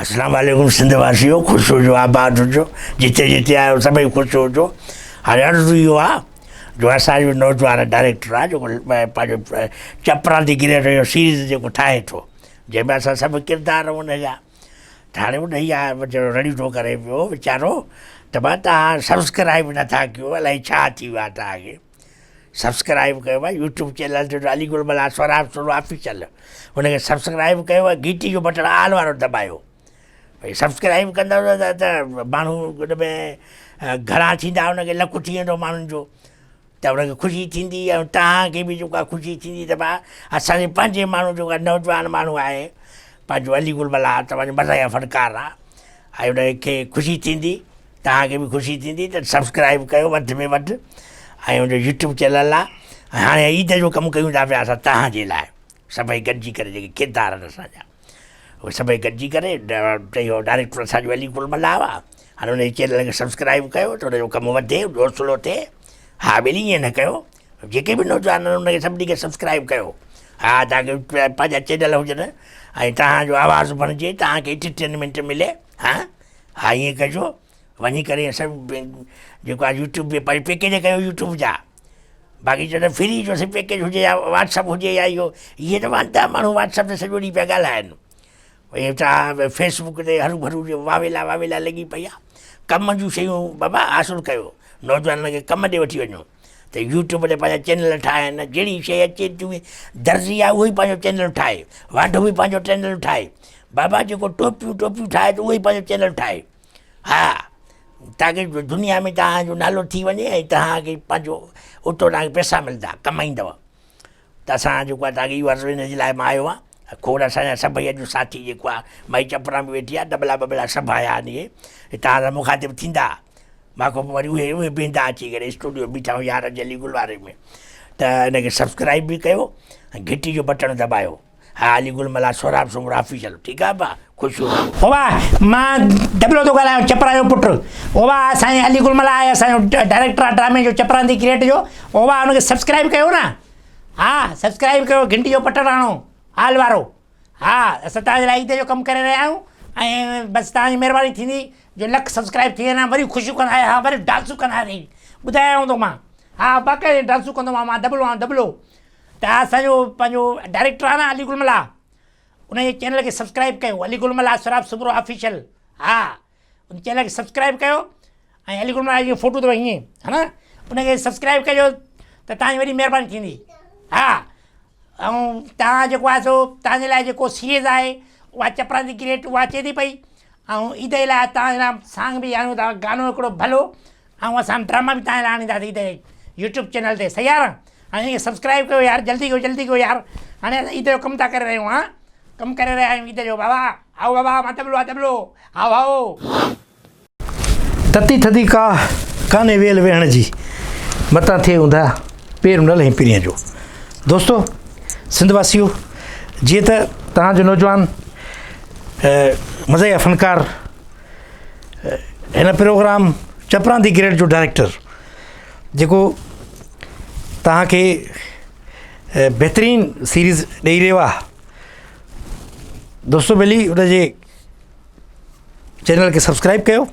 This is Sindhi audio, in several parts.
اسلام عليڪم سنڌ واسيو خوش هجو آباد هجو جتي جتي آهيو سڀئي خوش هجو هاڻي عرض اهو آ جو اسان جو نوجوان ڊائريڪٽر آ جيڪو پنهنجو چپرا the great جو سيريز جيڪو ٺاهي ٿو جنهن ۾ اسان سڀ ڪردار ان جا ته هاڻي ان ئي ويچارو رڙيون ٿو ڪري پيو ويچارو ته ڀا تهان سبسڪرائب نٿا ڪيو الائي ڇا ٿي ويو آ تهان کي سبسڪرائب ڪيو ڀاء يوٽيوب چينل تي علي گل ملاح سهراب سولو آفيشل ان کي سبسڪرائب ڪيو ۽ گهنٽي جو بٽڻ آل وارو دٻايو ڀئي سبسڪرائب ڪندو ته ماڻهو ان ۾ گهڻا ٿيندا ان کي لک ٿي ويندو ماڻهن جو ته ان کي خوشي ٿيندي ۽ توهان کي به جيڪو آهي خوشي ٿيندي ته ڀاء اسانجي پنهنجي ماڻهو جيڪو آهي نوجوان ماڻهو آهي پنهنجو علي گل ملاح توهان جو مزاحيه فنڪار آهي ۽ ان کي خوشي ٿيندي توهان کي به خوشي ٿيندي ته سبسڪرائب ڪيو وڌ ۾ وڌ ۽ ان جو يوٽيوب چينل آ ۽ هاڻي عيد جو ڪم ڪيون ٿا پيا اسان توهان جي لاء سڀئي گڏجي ڪري جيڪي ڪردار آهن اسان جا اهي سڀئي گڏجي ڪري اهو ڊائريڪٽر اسان جو علي گل ملاح آ هاڻي ان جي چينل کي سبسڪرائب ڪيو ته ان جو ڪم وڌي حوصلو ٿئي ها ٻيلي ائين نه ڪيو جيڪي به نوجوان آهن ان کي سڀني کي سبسڪرائب ڪيو ها توهان کي پنهنجا چينل هجن ۽ توهان جو آواز بڻجي توهان کي انٽرٽينمينٽ ملي ها ها ائين ڪجو وڃي ڪري سڀ جيڪو آهي يوٽيوب ۾ پنهنجي پيڪيج ڪيو يوٽيوب جا باقي چوندا فري جو سائين پيڪيج هجي يا واٽس اپ هجي يا اهو اهي ته واندا ماڻهو واٽس اپ تي سڄو ڏينهن پيا ڳالهائن وري ڇا فيس بڪ تي هرو ڀرو جو واويلا واويلا لڳي پئي آهي ڪم جون شيون بابا حاصل ڪيو نوجوانن کي ڪم ڏي وٺي وڃو ته يوٽيوب تي پنهنجا چينل ٺاهن جهڙي شيء اچي ٿي درزي آهي اهو ئي پنهنجو چينل ٺاهي وانڍو به پنهنجو چينل ٺاهي بابا جيڪو ٽوپيون ٽوپيون ٺاهي ٿو اهو ئي پنهنجو چينل ٺاهي ها تاڪي دنيا ۾ توهان جو نالو ٿي وڃي ۽ توهان کي پنهنجو اتو توهان کي پئسا ملندا ڪمائيندؤ ته اسان جيڪو آهي توهان کي اهو عرض ان جي لاء مان آيو آهيان کوڙ اسان جا سڀئي اڄ ساٿي جيڪو آهي مائي چپرا به ويٺي آهي دٻلا ٻبلا سڀ آيا آهن اهي توهان سان مخاطب ٿيندا مان کان پوء وري اهي اهي به ايندا اچي ڪري اسٽوڊيو بيٺا آهيون يار جلي گل واري ۾ ته ان کي سبسڪرائب به ڪيو ۽ گهنٽي جو بٽڻ دٻايو ها علي گل ملاح سهراب سومرو آفيشل ٺيڪ آ ابا خوش هجو. اوبا مان دٻلو ٿو ڳالهايان چپرا جو پٽ اوبا اسان جي علي گل ملاح آهي اسان جو ڊائريڪٽر آهي ڊرامي جو چپرا the great جو اوبا ان کي سبسڪرائب ڪيو نه ها سبسڪرائب ڪيو گهنٽي جو بٽڻ هڻو آل وارو ها اسان توهان جي لاء عيد جو ڪم ڪري رهيا آهيون ۽ بس توهان جي مهرباني ٿيندي جو لک سبسڪرائب ٿي ويندا وري خوشيون ڪندا ها وري ڊانسون ڪنداسين ٻڌايانو ٿو مان ها باقاعده ڊانسون ڪندو مان مان دٻلو آهيان دٻلو ته اسان جو پنهنجو ڊائريڪٽر آهي نه علي گل ملاح ان جي چينل کي سبسڪرائب ڪيو علي گل ملاح سهراب سومرو آفيشل ها ان چينل کي سبسڪرائب ڪيو ۽ علي گل ملاح جو فوٽو اٿو ائين ها نه ان کي سبسڪرائب ڪجو ته تان جي وڏي مهرباني ٿيندي ها ۽ تان جيڪو آهي سو تان جي لاء جيڪو سيريز آهي اها چپرا the great اها اچي ٿي پئي ۽ عيد جي لاء تان جي لاء سانگ به آڻيون ٿا گانو هڪڙو ڀلو ۽ اسان ڊراما به تان لاء آڻينداسين هتي يوٽيوب چينل تي صحيح آ نه هاڻي هن کي سبسڪرائب ڪيو يار جلدي ڪيو جلدي ڪيو يار هاڻي اسان عيد جو ڪم ٿا ڪري رهيون ها ڪم ڪري رهيا آهيون عيد جو بابا هائو بابا مان دٻلو آ دٻلو هائو هائو. تتي ٿڌي ڪا ڪانهي ويل ويهڻ جي متان ٿئي اونداهه پير نه لهين پرينء جو دوستو سنڌ واسيو جيئن ته توهان جو نوجوان مزاحيه فنڪار هن پروگرام چپران the great جو ڊائريڪٽر جيڪو توهان کي بهترين سيريز ڏئي رهيو آهي دوستو ڀلي ان جي چينل کي سبسڪرائب ڪيو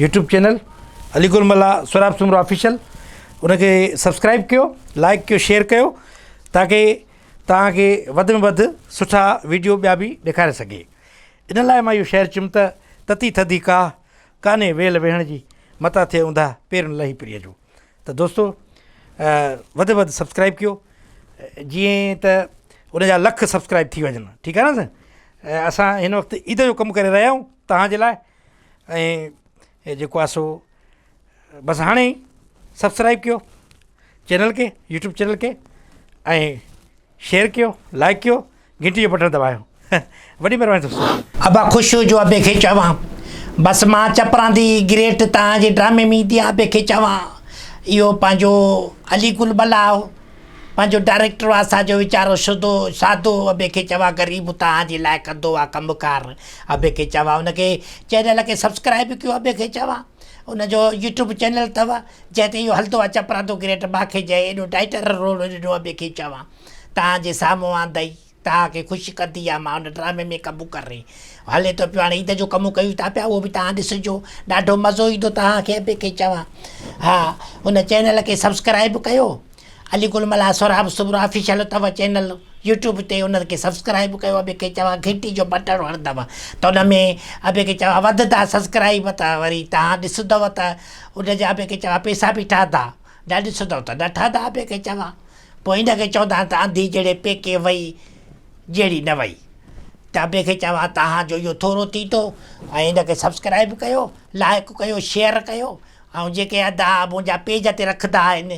يوٽيوب چينل علي گل ملاح سهراب سومرو آفيشل ان کي سبسڪرائب ڪيو لائڪ ڪيو شيئر ڪيو تاڪي توهان کي وڌ ۾ وڌ سٺا ويڊيو ٻيا به ڏيکاري سگهي ان لاء مان اهو شعر چيم ته، تتي ٿڌي ڪاهه، ڪانهي ويل ويهڻ جي، متان ٿئي اونداهه، پير نه لهي پرينء جو. ته دوستو وڌ ۾ وڌ سبسڪرائب ڪيو جيئن ته ان جا لک سبسڪرائب ٿي وڃن ٺيڪ آهي نه اسان هن وقت عيد جو ڪم ڪري رهيا آهيون توهان جي لاء ۽ جيڪو آهي سو بس هاڻي سبسڪرائب ڪيو چينل کي يوٽيوب چينل کي ۽ شيئر ڪيو لائڪ ڪيو گهنٽي جو بٽڻ دٻايو وڏي مھرباني دوستو. ابا خوش هجو ابي کي چوان بس مان چپران the great تان جي ڊرامي ۾ ايندي ابي کي چوان اهو پنهنجو علي گل ملاح پنهنجو ڊائريڪٽر آ اسان جو ويچارو سڌو سادو ابي کي چوان غريب تان جي لاء ڪندو آ ڪم ڪار ابي کي چوان ان کي چينل کي سبسڪرائب ڪيو ابي کي چوان ان جو يوٽيوب چينل اٿو جنهن تي اهو هلندو آ چپران the great مان کي جنهن ايڏو ٽائيٽل رول ڏنو ابي کي چوان. توهان جي سامهون آندئي، توهان کي خوش ڪندي آ، مان ان ڊرامي ۾ ڪم ڪري هلي ٿو پيو هاڻي عيد جو ڪم ڪيون ٿا پيا اهو به توهان ڏسجو ڏاڍو مزو ايندو توهان کي ابي کي چوان ها ان چينل کي سبسڪرائب ڪيو علي گل ملاح سهراب سومرو آفيشل اٿو چينل يوٽيوب تي ان کي سبسڪرائب ڪيو ابي کي چوان گهنٽي جو بٽڻ هڻندو ته ان ۾ ابي کي چوان وڌندا سبسڪرائب ته وري توهان ڏسندو ته ان جا ابي کي چوان پيسا به ٺهندا نه ڏسندو ته نه ٺهندا ابي کي چوان پوء ان کي چوندا آهن ته انڌي جهڙي پيڪي وئي جهڙي نه وئي ته ابي کي چوان توهان جو اهو ٿورو ٿيندو ۽ ان کي سبسڪرائب ڪيو لائڪ ڪيو شيئر ڪيو ۽ جيڪي ادا منهنجا پيج تي رکندا آهن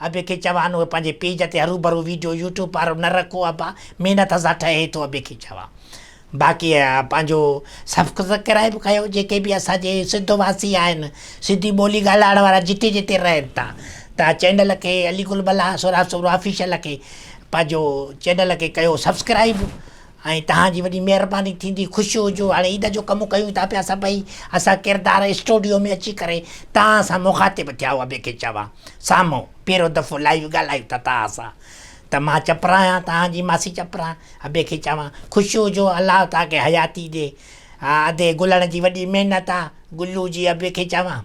ابي کي چوان اهي پنهنجي پيج تي هروڀرو ويڊيو يوٽيوب وارو نه رکو ابا محنت سان ٺهي ٿو ابي کي چوان باقي پنهنجو سبسڪرائب ڪيو جيڪي به اسان جي سنڌ واسي آهن سنڌي ٻولي ڳالهائڻ وارا جتي جتي رهن ٿا ته چينل کي علي گل ملاح سهراب سومرو آفيشل کي پنهنجو چينل کي ڪيو سبسڪرائب ۽ توهان جي وڏي مهرباني ٿيندي خوش هجو هاڻي عيد جو ڪم ڪيون ٿا پيا سڀئي اسان ڪردار اسٽوڊيو ۾ اچي ڪري توهان سان مخاطب ٿيا آهيون ابي کي چوان سامهون پهريون دفعو لائيو ڳالهايون ٿا توهان سان ته مان چپران آهيان توهان جي ماسي چپران ابي کي چوان خوش هجو الله توهان کي حياتي ڏي ها ادي گلڻ جي وڏي محنت آ گلو جي ابي کي چوان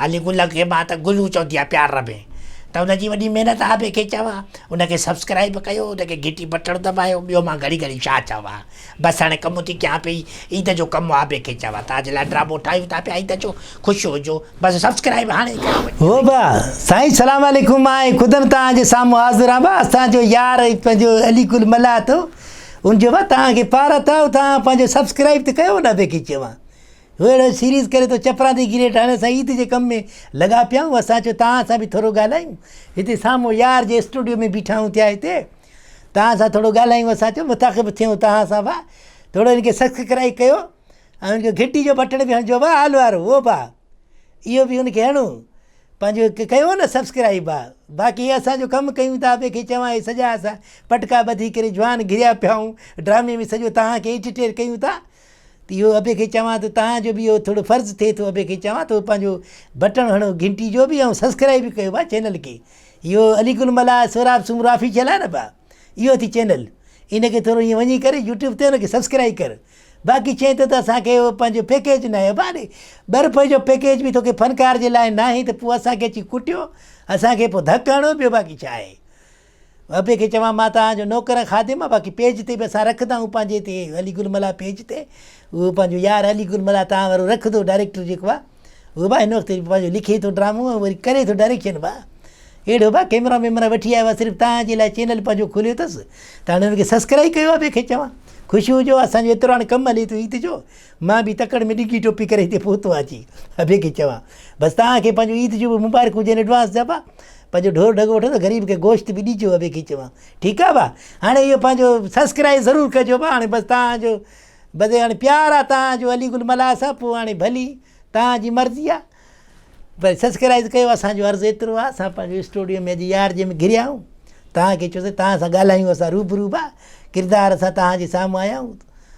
علي گل کي مان ته گلو چوندي آهيان پيار ۾ ته ان جي وڏي محنت آهي ٻئي کي چوان ان کي سبسڪرائب ڪيو ان کي گهنٽي بٽڻ دٻايو ٻيو مان گهڙي گهڙي ڇا چوان بس هاڻي ڪم ٿي ڪيان پئي عيد جو ڪم آهي ٻئي کي چوان توهان جي لاء ڊرامو ٺاهيون ٿا پيا عيد جو خوش هجو بس سبسڪرائب هاڻي ئي ڪيو وڃي. هو با سائين سلام عليڪم مان ۽ خودن توهان جي سامهون حاضر آهيان با اسان جو يار ۽ پنهنجو علي گل ملاح اٿو ان جو با توهان کي پارت آهي توهان پنهنجو سبسڪرائب ته ڪيو نه ٻئي کي چوان هو اهڙو سيريز ڪري ٿو چپران the great هاڻي اسان عيد جي ڪم ۾ لڳا پيا آهيون اسان چيو توهان سان به ٿورو ڳالهايون هتي سامهون يار جي اسٽوڊيو ۾ بيٺا آهيون ٿيا هتي توهان سان ٿورو ڳالهايون اسان چيو متاخب ٿيون توهان سان ڀا ٿورو هن کي سبسڪرائب ڪيو ۽ هن کي گهنٽي جو بٽڻ به هڻجو ڀا آل وارو اهو ڀا اهو به هن کي هڻو پنهنجو ڪيو نه سبسڪرائب ڀا باقي اسان جو ڪم ڪيون ٿا ٻئي کي چوان هي سڄا اسان پٽڪا ٻڌي ڪري جوان گهريا پيا آهيون ڊرامي ۾ سڄو توهان کي ايڊيٽيڊ ڪيون ٿا ته اهو ابي کي چوان ته توهان جو به اهو ٿورو فرض ٿئي ٿو ابي کي چوان ٿو پنهنجو بٽڻ هڻو گهنٽي جو به ۽ سبسڪرائب به ڪيو ڀا چينل کي اهو علي گل ملاح سهراب سومرو آفيشل آهي نه ڀا اهو اٿي چينل ان کي ٿورو ائين وڃي ڪري يوٽيوب تي ان کي سبسڪرائب ڪر باقي چئين ٿو ته اسان کي اهو پنهنجو پيڪيج ناهي ڀا ڏي ٻه روپئي جو پيڪيج به توکي فنڪار جي لاء ناهي ته پوء اسان کي اچي ڪٽيو اسان کي پوء ڌڪ هڻو ٻيو باقي ڇا آهي ابي کي چوان مان توهان جو نوڪر ۽ خادم آهيان باقي پيج تي به اسان رکندا آهيون پنهنجي هتي علي گل ملاح پيج تي اهو پنهنجو يار علي گل ملاح توهان وارو رکندو ڊائريڪٽر جيڪو آهي اهو به هن وقت پنهنجو لکي ٿو ڊرامو ۽ وري ڪري ٿو ڊائريڪشن به اهڙو به ڪيمرا ويمرا وٺي آيو آهي صرف توهان جي لاء چينل پنهنجو کوليو اٿس ته هاڻي هن کي سبسڪرائب ڪيو ابي کي چوان خوش هجو اسان جو ايترو هاڻي ڪم هلي ٿو عيد جو مان به تڪڙ ۾ ڊگهي ٽوپي ڪري هتي پهتو آهيان اچي ابي کي چوان بس توهان کي پنهنجو عيد جون به مبارڪون هجن ايڊوانس جا ڀا پنهنجو ڍور ڍڳو وٺو ته غريب کي گوشت به ڏجو ابي کي چوان ٺيڪ آ ڀا هاڻي اهو پنهنجو سبسڪرائب ضرور ڪجو ڀا هاڻي بس توهان جو بس هاڻي پيار آ توهان جو علي گل ملاح سان پوء هاڻي ڀلي توهان جي مرضي آ پر سبسڪرائب ڪيو اسان جو عرض ايترو آ اسان پنهنجو اسٽوڊيو ۾ اڄ يار جي ۾ گهريا آهيون توهان کي چيوسين توهان سان ڳالهايون اسان روبرو ڀا ڪردار سان توهان جي سامهون آيا آهيون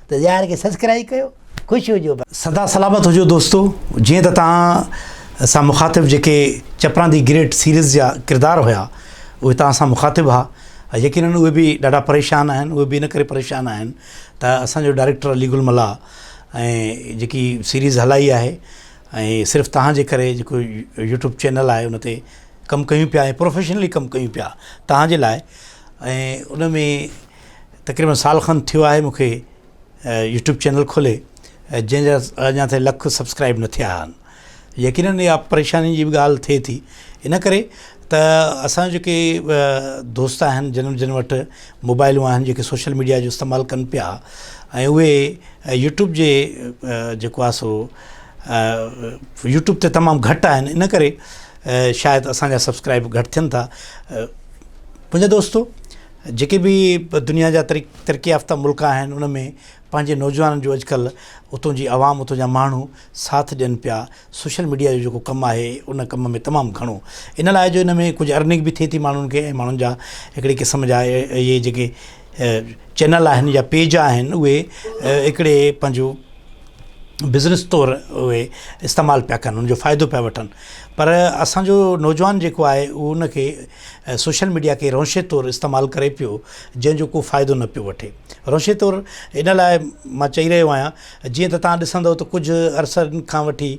ته يار کي سبسڪرائب ڪيو خوش هجو ڀا. سدا سلامت هجو دوستو جيئن ته توهان سان مخاطب جيڪي چپران the great series جا ڪردار هيا اهي توهان سان مخاطب ها ۽ يقينن اهي به ڏاڍا پريشان آهن اهي به ان ڪري پريشان آهن ته اسان جو ڊائريڪٽر علي گل ملاح ۽ جيڪي سيريز هلائي آهي ۽ صرف توهان جي ڪري جيڪو يوٽيوب چينل آهي ان تي ڪم ڪيون پيا ۽ پروفيشنلي ڪم ڪيون پيا توهان جي لاء ۽ ان ۾ تقريبن سال کن ٿيو آهي مون کي يوٽيوب چينل کولي جنهن جا اڃا تائين لک سبسڪرائب نه ٿيا آهن يقينن اها پريشاني جي به ڳالهه ٿئي ٿي ان ڪري ته اسان جيڪي دوست آهن جن جن وٽ موبائلون آهن جيڪي سوشل ميڊيا جو استعمال ڪن پيا ۽ اهي يوٽيوب جي جيڪو آهي سو يوٽيوب تي تمام گهٽ آهن ان ڪري شايد اسان جا سبسڪرائب گهٽ ٿين ٿا منهنجا دوستو جيڪي به دنيا جا ترقي يافته ملڪ آهن ان ۾ پنهنجي نوجوانن جو اڄڪلهه اتون جي عوام اتون جا ماڻهو ساٿ ڏين پيا سوشل ميڊيا جو جيڪو ڪم آهي ان ڪم ۾ تمام گهڻو ان لاء جو ان ۾ ڪجهه ارننگ به ٿئي ٿي ماڻهن کي ۽ ماڻهن جا هڪڙي قسم جا اهي جيڪي چينل آهن يا پيج آهن اهي هڪڙي پنهنجو. بزنس طور اهي استعمال پيا ڪن ان جو فائدو پيا وٺن پر اسانجو نوجوان جيڪو آهي اهو ان کي سوشل ميڊيا کي روشي طور استعمال ڪري پيو جنهن جو ڪو فائدو نه پيو وٺي روشي طور ان لاء مان چئي رهيو آهيان جيئن ته تان ڏسندو ته ڪجهه عرصن کان وٺي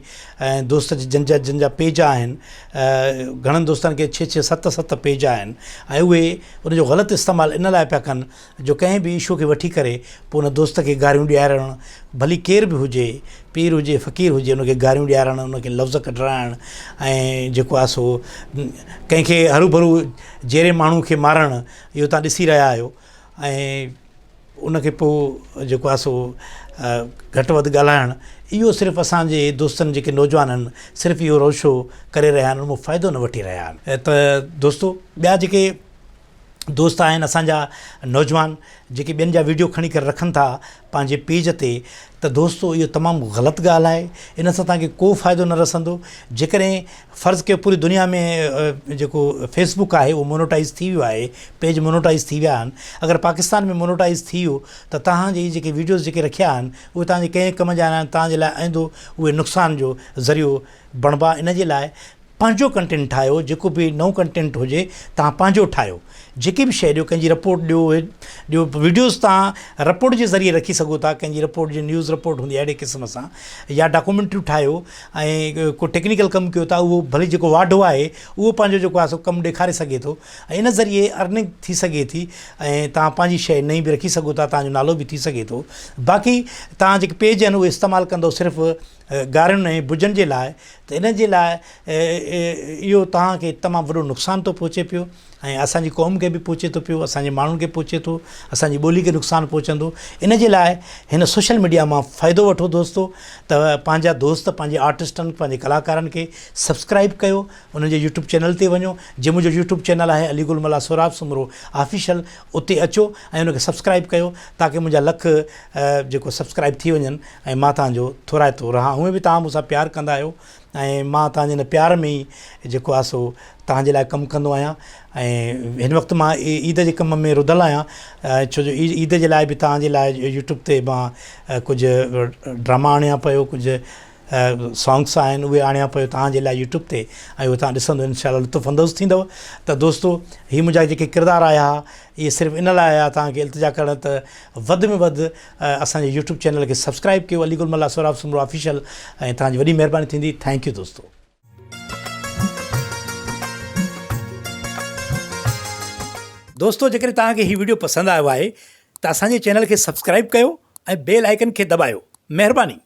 ۽ دوست جن جا جن جا پيج آهن گهڻن دوستن کي ڇهه ڇهه ست ست پيج آهن ۽ اهي ان جو غلط استعمال ان لاء پيا ڪن جو ڪنهن به اشو کي وٺي ڪري پوء ان دوست کي گاريون ڏيارڻ ڀلي ڪير به هجي پير هجي فقير هجي ان کي گاريون ڏيارڻ ان کي لفظ ڪڍرائڻ ۽ جيڪو آهي سو ڪنهن کي هرو ڀرو جيئري ماڻهو کي مارڻ اهو تان ڏسي رهيا آهيو ۽ ان کي پوء جيڪو آهي سو گهٽ وڌ ڳالهائڻ اهو صرف اسانجي دوستن جيڪي نوجوان آهن صرف اهو روشو ڪري رهيا آهن ان مان فائدو نه وٺي رهيا آهن ته دوستو ٻيا جيڪي دوست آهن اسان جا نوجوان جيڪي ٻين جا ويڊيو کڻي ڪري رکن ٿا پنهنجي پيج تي ته دوستو اهو تمام غلط ڳالهه آهي ان سان توهان کي ڪو فائدو نه رسندو جيڪڏهن فرض ڪيو پوري دنيا ۾ جيڪو فيسبوڪ آهي اهو مونوٽائز ٿي ويو آهي پيج مونوٽائز ٿي ويا آهن اگر پاڪستان ۾ مونوٽائز ٿي ويو ته توهان جي جيڪي ويڊيوز جيڪي رکيا آهن اهي توهان جي ڪنهن ڪم جا نه آهن توهان جي لاء آئندو اهي نقصان جو ذريعو بڻبا ان جي لاء پنهنجو ڪنٽينٽ ٺاهيو جيڪو به نئون ڪنٽينٽ هجي توهان پنهنجو ٺاهيو جيڪي به شيء ڏيو ڪنهن جي رپورٽ ڏيو ڏيو ويڊيوز توهان رپورٽ جي ذريعي رکي سگهو ٿا ڪنهن جي رپورٽ جي نيوز رپورٽ هوندي اهڙي قسم سان يا ڊاڪومينٽريون ٺاهيو ۽ ڪو ٽيڪنيڪل ڪم ڪيو ٿا اهو ڀلي جيڪو واڍو آهي اهو پنهنجو جيڪو آهي سو ڪم ڏيکاري سگهي ٿو ۽ ان ذريعي ارننگ ٿي سگهي ٿي ۽ توهان پنهنجي شيء نئين به رکي سگهو ٿا توهان جو نالو به ٿي سگهي ٿو باقي توهان جيڪي پيج آهن اهي استعمال ڪندو صرف گارين ۽ بجن جي لاء ته ان جي لاء اهو توهان کي تمام وڏو نقصان ٿو پهچي پيو ۽ اسان جي قوم کي به پهچي ٿو پيو اسان جي ماڻهن کي پهچي ٿو اسان جي ٻولي کي نقصان پهچندو ان جي لاء هن سوشل ميڊيا مان فائدو وٺو دوستو ته پنهنجا دوست پنهنجي آرٽسٽن پنهنجي ڪلاڪارن کي سبسڪرائب ڪيو انهن جي يوٽيوب چينل تي وڃو جي منهنجو يوٽيوب چينل آهي علي گل ملاح سهراب سومرو آفيشل اتي اچو ۽ ان کي سبسڪرائب ڪيو تاڪه منهنجا لک جيڪو سبسڪرائب ٿي وڃن ۽ مان توهان جو ٿورائتو رهان. هونئن به توهان مون سان پيار ڪندا آهيو ۽ مان توهان جي ان پيار ۾ ئي جيڪو آهي سو توهان جي لاء ڪم ڪندو آهيان ۽ هن وقت مان عيد جي ڪم ۾ رڌل آهيان ڇو جو عيد جي لاء به توهان جي لاء يوٽيوب تي مان ڪجهه ڊراما آڻيان پيو ڪجهه سانگس آهن اهي آڻيان پيو توهان جي لاء يوٽيوب تي ۽ اهي توهان ڏسندو انشاء الله لطف اندوز ٿيندو ته دوستو هي منهنجا جيڪي ڪردار آيا ها اهي صرف ان لاء آيا توهان کي التجا ڪرڻ ته وڌ ۾ وڌ اسان جي يوٽيوب چينل کي سبسڪرائب ڪيو علي گل ملاح سهراب سومرو آفيشل ۽ توهان جي وڏي مهرباني ٿيندي thank you دوستو. دوستو جيڪڏهن توهان کي هي وڊيو پسند آيو آهي ته اسان جي چينل کي سبسڪرائب ڪيو ۽ بيل آئيڪن کي دٻايو مهرباني.